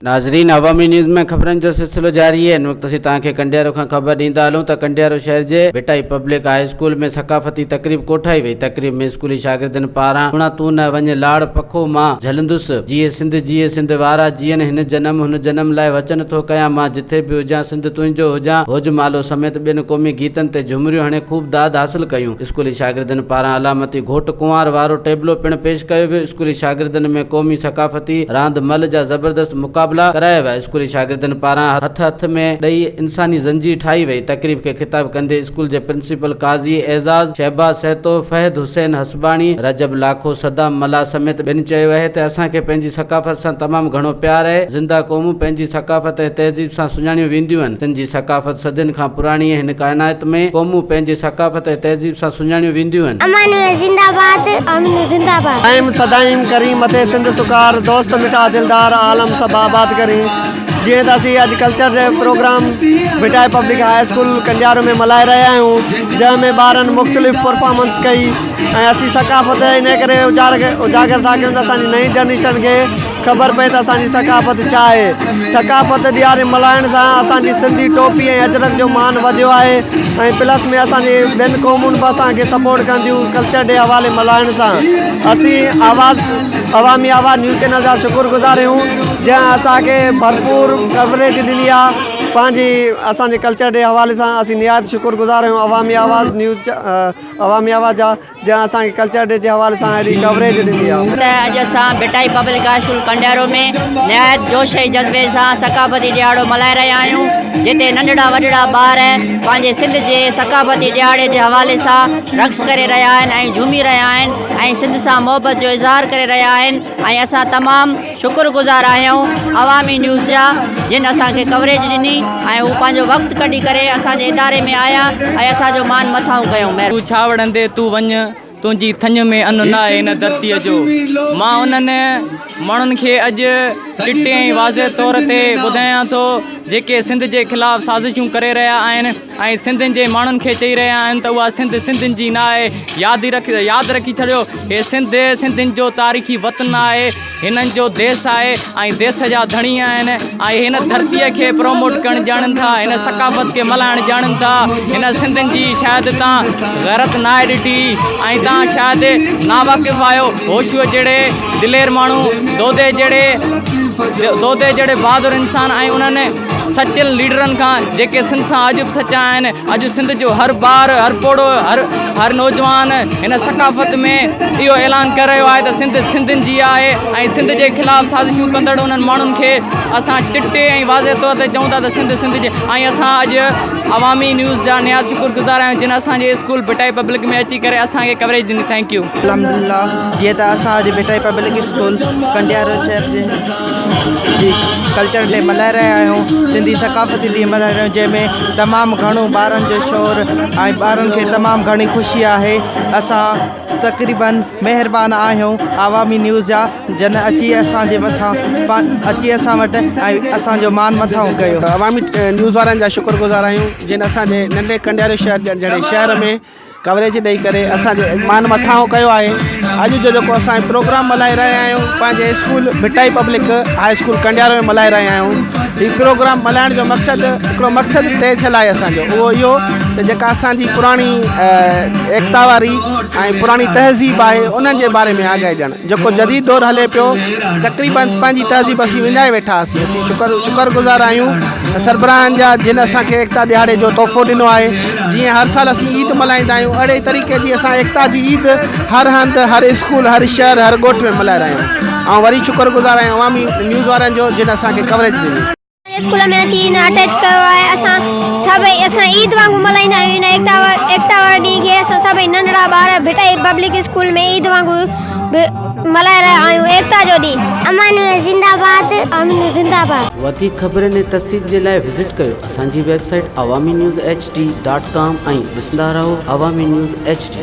ناظرين عوامي نيوز ۾ خبرن جو سلسلو جاري آهي هن وقت اسين توهان کي ڪنڊيارو کان خبر ڏيندا هلون ته ڪنڊيارو شهر جي ڀٽائي پبلڪ هاء اسڪول ۾ ثقافتي تقريب ڪوٺائي وئي تقريب ۾ اسڪولي شاگردن پاران سهڻا تون نه وڃ لاڙ پکو مان جهلندس جيئي سنڌ جيئي سنڌ وارا جيئن هن جنم هن جنم لاء وچن ٿو ڪيان مان جٿي به هجان سنڌ تنهنجو هجان هوج مالو سميت ٻين قومي گيتن تي جهمريون هڻي خوب داد حاصل ڪيون اسڪولي شاگردن پاران علامتي گهوٽ ڪنوار وارو ٽيبلو پڻ پيش ڪيو ويو. اسڪولي شاگردن ۾ قومي ثقافتي راند ملهه جا زبردست مقابلا ڪرايا ويا. اسڪولي شاگردن پاران هٿ هٿ ۾ ڏئي انساني زنجير ٺاهي وئي. تقريب کي خطاب ڪندي اسڪول جي پرنسپل قاضي اعزاز، شهباز سهتو، فهد حسين حسباڻي، رجب لاکو، صدام ملاح سميت ٻين چيو اهي ته اسان کي پنهنجي ثقافت سان تمام گهڻو پيار اهي، زنده قومون پنهنجي ثقافت ۽ تهذيب سان سڃاڻيون وينديون اهن. سنڌ جي ثقافت صدين کان پراڻي اهي، هن ڪائنات ۾ قومون پنهنجي ثقافت ۽ تهذيب سان سڃاڻيون وينديون اهن. امان زنده باد امن زنده باد. قائم سدائين ڪرين مٿي سنڌ سڪار دوست مٺا دلدار عالم سڀ آباد ڪرين جيئن ته اسين اڄ culture day programme Bhittai public high school Kandiaro ۾ ملهائي رهيا آهيون جنهن ۾ ٻارن مختلف پرفارمنس ڪئي ۽ اسين ثقافت ان ڪري اجاگر ٿا ڪيون ته اسان جي نئين جنريشن کي خبر پئي ته اسان جي ثقافت ڇا آهي. ثقافت ڏياري ملهائڻ سان اسان جي سنڌي ٽوپي ۽ اجرڪ جو مان وڌيو آهي ۽ پلس ۾ اسان جي ٻين قومون به اسان کي سپورٽ ڪن ٿيون ڪلچر ڊي حوالي ملهائڻ سان اسين آواز عوامي آواز نيوز چينل جا شڪر گذار آهيون جنهن اسان کي ڀرپور ڪوريج ڏني آهي پنهنجي اسان جي ڪلچر ڊي حوالي سان اسين نهايت شڪر گذار آهيون عوامي آواز نيوز عوامي آواز جا جنهن اسان کي ڪلچر ڊي جي حوالي سان اهڙي ڪوريج ڏني آهي. ته اڄ اسان Bhittai public high school Kandiaro ۾ نهايت جوش ۽ جذبي سان ثقافتي ڏهاڙو ملهائي رهيا آهيون جتي ننڍڙا وڏڙا ٻار پنهنجي سنڌ جي ثقافتي ڏهاڙي جي حوالي سان رقص ڪري رهيا آهن ۽ جهومي رهيا آهن ۽ سنڌ سان محبت جو اظهار ڪري رهيا آهن ۽ اسان تمام شڪر گذار آهيون عوامي نيوز جا جن اسان کي ڪوريج ڏني ۽ هو پنهنجو وقت ڪڍي ڪري اسان جي اداري ۾ آيا ۽ اسان جو مان مٿانهون ڪيائون مهرباني. تون ڇا وڙهندي تون وڃ تنهنجي ٿڃ ۾ ان ناهي هن ڌرتيء جو مان انهن ماڻهن کي اڄ چٽي ۽ واضح طور تي ٻڌايان ٿو جيڪي سنڌ جي خلاف سازشون ڪري رهيا آهن ۽ سنڌين جي ماڻهن کي چئي رهيا آهن ته اها سنڌ سنڌين جي نه آهي ياد رک ياد رکي ڇڏيو هي سنڌ سنڌين جو تاريخي وطن آهي هنن جو ديس آهي ۽ ديس جا ڌڻي آهن ۽ هن ڌرتيء کي پروموٽ ڪرڻ ڄاڻن ٿا هن ثقافت کي ملهائڻ ڄاڻن ٿا هن سنڌين جي شايد تان غيرت ناهي ڏٺي ۽ تان شايد ناواقف آهيو هوشوء جهڙي دلير ماڻهو دودي جهڙي دودي جهڙي بهادر انسان ۽ انهن سچل ليڊرن کان جيڪي سنڌ سان اڄ به سچا آهن اڄ سنڌ جو هر ٻار هر پوڙهو هر هر نوجوان هن ثقافت ۾ اهو اعلان ڪري رهيو آهي ته سنڌ سنڌين جي آهي ۽ سنڌ جي خلاف سازشون ڪندڙ انهن ماڻهن کي اسان چٽي ۽ واضح طور تي چئون ٿا ته سنڌ سنڌ جي ۽ اسان اڄ عوامي نيوز جا نهايت شڪر گذار آهيون جن اسان جي اسڪول ڀٽائي پبلڪ ۾ اچي ڪري اسان کي ڪوريج ڏني thank you. الحمدلله جيئن ته اسان اڄ ڀٽائي پبلڪ اسڪول ڪنڊيارو شهر جي جي ڪلچر ڊي ملهائي رهيا آهيون سنڌي ثقافتي ڏينهن ملهائي رهيا آهيون جنهن ۾ تمام گهڻو ٻارن جو شور ۽ ٻارن کي تمام گهڻي خوشي آهي اسان تقريبن مهربان آهيون عوامي نيوز جا جن اچي اسان جي مٿان اچي اسان وٽ ۽ اسان جو مان مٿانهون ڪيو. عوامي نيوز وارن جا شڪر گذار آهيون جن اسان جي ننڍي ڪنڊياري شهر جهڙي شهر ۾ ڪوريج ڏئي ڪري اسان جو مان مٿانهون ڪيو آهي اڄ جو جيڪو اسان پروگرام ملهائي رهيا آهيون پنهنجي school Bhittai public high school Kandiaro ۾ ملهائي رهيا آهيون هي پروگرام ملهائڻ جو مقصد هڪڙو مقصد طئي ٿيل آهي اسانجو اهو اهو ته جيڪا اسانجي پراڻي ايڪتا واري ۽ پراڻي تهذيب آهي انهن جي باري ۾ آگاهي ڏيڻ جيڪو جديد دور هلي پيو تقريبن پنهنجي تهذيب اسين وڃائي ويٺا هئاسين اسين شڪر شڪر گذار آهيون سربراهن جا جن اسان کي ايڪتا ڏهاڙي جو تحفو ڏنو آهي جيئن هر سال اسين عيد ملهائيندا آهيون اهڙي طريقي جي اسان ايڪتا جي عيد هر هنڌ هر اسڪول هر شهر هر ڳوٺ ۾ ملهائي رهيا آهيون آئون وري شڪر گذار آهيان عوامي نيوز وارن جو جن اسان کي ڪوريج ڏني. اسڪول ۾ اچي هن اٽيچ ڪيو آهي اسان سڀئي اسان عيد وانگر ملهائيندا آهيون هن ايڪتا ايڪتا واري ڏينهن کي اسان سڀئي ننڍڙا ٻار ڀٽائي پبلڪ اسڪول ۾ عيد وانگر ملهائي رهيا آهيون ايڪتا جو ڏينهن. امان زنده باد امن زنده باد. وڌيڪ خبرن ۽ تفصيل جي لاء وزٽ ڪيو اسان جي website Awami news H D dot com ۽ ڏسندا رهو عوامي نيوز ايڇ ڊي.